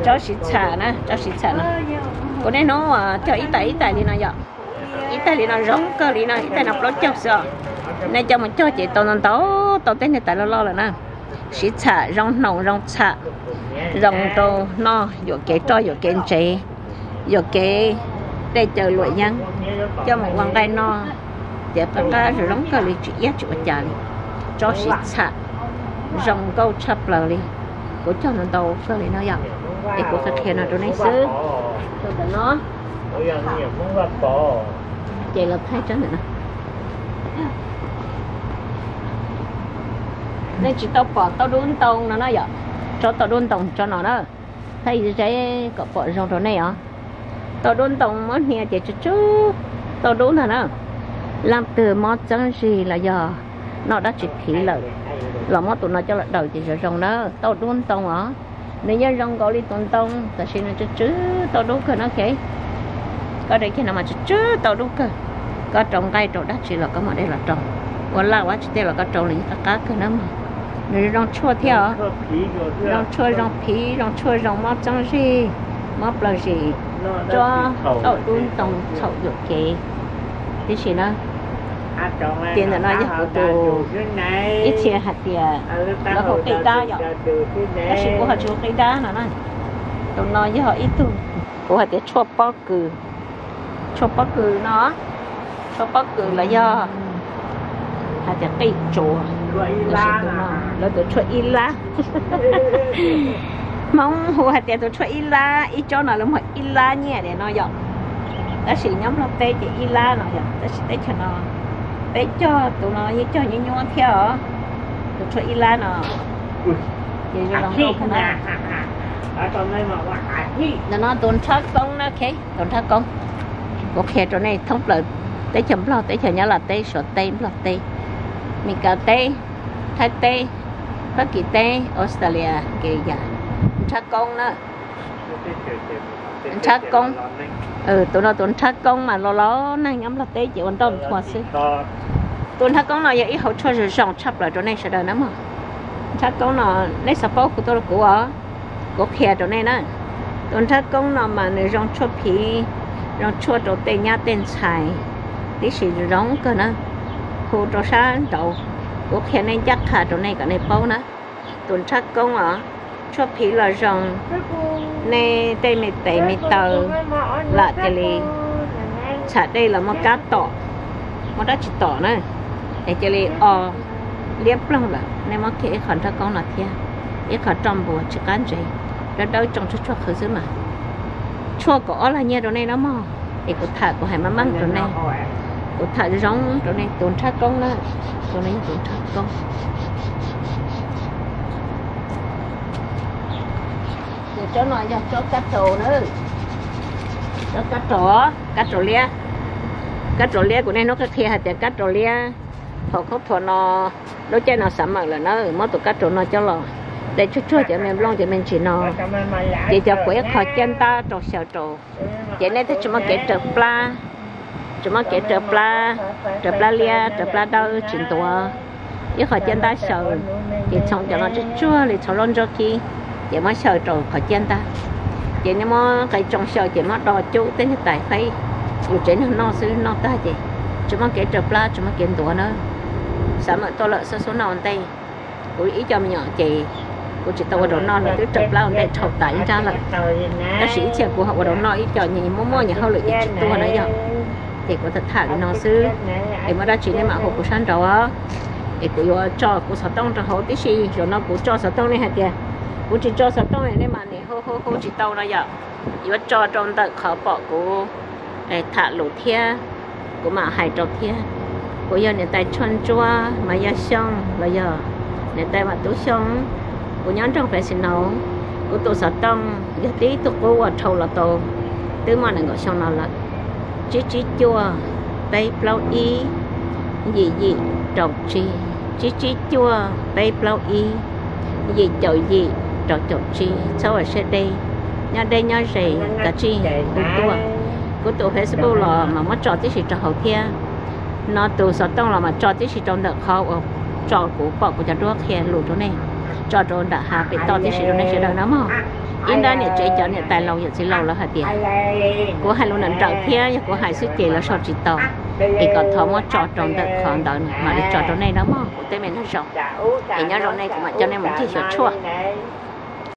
Tsob siv txham na, tsob siv txham no. Kuv niaj hnub cog ib tais ib tais li no yom. Ib tais li no zoo kawg li no, ib tais no plaub caug xwb os. Nej coj mus cog ces tau ntau ntau, tau tej niag tais loj loj lawm na. Siv txham zoo hnoos zoo txham, zoo rau noj yuam kev roj yuam kev ntsev, yuam kev dej cawv luam yeeb. Coj mus ua nqaij noj ces qab qab zoo zoo kawg li, tsis iab tsis ua cas li. Tsob siv txham zoo nkauj tshaj plaws li. Kuv cog ntau ntau kawg li no yom. Es kuv qhia qhia no rau nej xwb. Tus ntawm no ces los thaij tsob ntawm no. Nej tsis tau pom tauj dub ntoo no na yom. Tsob tauj dub ntoo tsob no na. Thaij ze kom pom zoo rau nej os. Tauj dub ntoo muab hnia ces tsw tsw tauj dub ntag na. Leej twg mob txeeb zig los yog noj dab tsi phiv lawm los muab tus no coj los daws ces zoo zoo na. Tauj dub ntoo os. Nws yeej zoo nkaus li tus ntoo tab sis nws tsw tsw tauj dub kawg no. Koj de kiag no mas tsw tsw tauj dub kawg. Koj rau nqaij rau dab tsi los koj muab de los rau, ua laj ua tsi tej los koj rau los yeej qab qab kawg na mog. Nws zoo tshuaj thiab os. Zoo tshuaj zoo phiv, zoo tshuaj zoo mob txeeb zig, mob plaws zis. Tsob tauj dub ntoo txhaum yuam kev tib si na. Ces ntawm no yog kuv tus, ib txhia hais tias lawv hu qij dab yom, tab sis kuv ho tsis hu qij dab no na. Tus no yog ib tug kuv hais tias tshuaj pob kws, tshuaj pob kws no, tshuaj pob kws los yog hais tias qij tsuas, tab sis tus no lawv tus tshuaj ib lab. Hmoob hu hais tias tus tshuaj ib lab, ib tsob no lawv muag ib lab nyiaj li no yom. Tab sis nyob Nplog teb ces ib lab no yom, tab sis teb chaws no peb cog tus no yeej cog nyuaj nyuaj thiab os. Tus tshuaj ib lab no ces zoo zoo nkauj kawg na. Ntawm no tus nrhab koob na, tus nrhab koob. Kuv qhia rau nej thoob plaws teb chaws Nplog, teb chaws Nyab Laj teb, Suav teb, Nplog teb, Meskas teb, Thaib teb, Fab Kis teb, Australia, Australia, nrhab koob na. Nrhab koob. Tus no tus nrhab koob mas los los neeg nyob Nplog teb ces ua nroj nthua xwb. Tus nrhab koob no yog ib hauv tshuaj zoo zoo tshaj plaws rau nej sawv daws na mog. Nrhab koob no nej xav paub kuv tuaj rau kuv os, kuv qhia rau nej na. Tus nrhab koob no mas nws zoo tshuaj phiv, zoo tshuaj rau tej nyab tej ntxhais tib si, zoo kawg na. Hu rau sab nraud, kuv qhia nej ncaj qha rau nej kom nej paub na. Tus nrhab koob os, tshuaj phiv los zoo, nej tej me tes me taw lam cia li txham dej los muaj kab tom, muaj dab tsi tom na, es cia li o liab ploog lawm, nej muab kiag ib qho nrhab koob no thiab ib qho roj npua tsis qab ntsev, dawb dawb tsoo tshuaj tshuaj qhwv xwb mas. Tshuaj kaum ob lag nyiaj rau nej na mog. Es kuv tham kuv hais meej meej rau nej, kuv tham zoo rau nej tus nrhab koob na, tus no yog tus nrhab koob. Ces tsob no yog tsob kab raus na, tsob kab raus, kab raus liab, kab raus liab. Kuv niaj hnub qhia qhia hais tias kab raus liab, thaum khaub thuas no, lub caij no xav mawm lawm na, muab tus kab raus no coj los de tsuag tsuag cov me nplooj cov me ntsis no, ces cov kuv ib qho ciab ntab rau xyaw rau, ces nej thiaj tsis muaj kev raws plab, tsis muaj kev raws plab, raws plab liab raws plab dawb tsis ntuav. Ib qho ciab ntab xyaw, ces txhoov cov no tsuag tsuag li txhoov loj ntsuab khib, ces muab xyaw rau qhov ciab ntab. Ces nej muab qe tsoo xyaw ces muab do cub tej niag tais faib yus tsev neeg noj xwb, noj tag ces tsis muaj kev raws plab tsis muaj kev ntuav na. Xav mawm tuaj lawm xub xub noj ua ntej. Kuv ib co me nyuam ces kuv tsis tau ua rau noj, nws twb raws plab ua ntej dhau tas ib nrab lawm. Tab sis ib txhia kuv ho ua rau noj ib co nyias muaj muaj nyias hauj lwm ces tsis tuaj na yog. Ces kuv tham tham li no xwb, es muaj dab tsi nej mam hu kuv sab nraud. Es kuv yuav tso kuv xov tooj rau hauv tib si, zaum no kuv tso xov tooj nej hais tias kuv tsis tso xov tooj nej mam nim hu hu hu tsis tau no yom. Yuav tso rau ntawm qhov pom kuv tham lus thiab kuv mam hais rau thiab. Kuv yog niam tais Tshuaj Ntsuab Mas Yaj Xyooj los yog niam tais Vam Tub Xyooj. Kuv nyob nroog Fresno. Kuv tus xov tooj yog tib tug qub uas dhau los tau twb muaj nees nkaum xyoo no lawm. Tsib tsib cuaj peb plaub ib yim yim rau tsib, tsib tsib cuaj peb plaub ib yim caum yim rau caum tsib. Txhob ua siab deb, nyob deb nyob ze, kav tsij hu tuaj. Kuv tus Facebook los mas muab tso tib si rau hauv thiab. No tus xov tooj los mas tso tib si rau ntawm qhov uas tso kuv pom kuv cov duab qhia lus rau nej, tso rau nram hav pem toj tib si rau nej sawv daws na mog. Ib nrab niam tsev cov niam tais laus yawm txiv laus lawv hais tias, kuv hais lus nrawm nrawm thiab yog kuv hais xwb ces lawv sau tsis tau, es kom thov muab tso rau ntawm qhov ntawd mam li tso rau nej nawb mog kuv tej me nraug zoo. Es nyob zoo nej, kuv mam coj nej mus ncig xyuas tshuaj.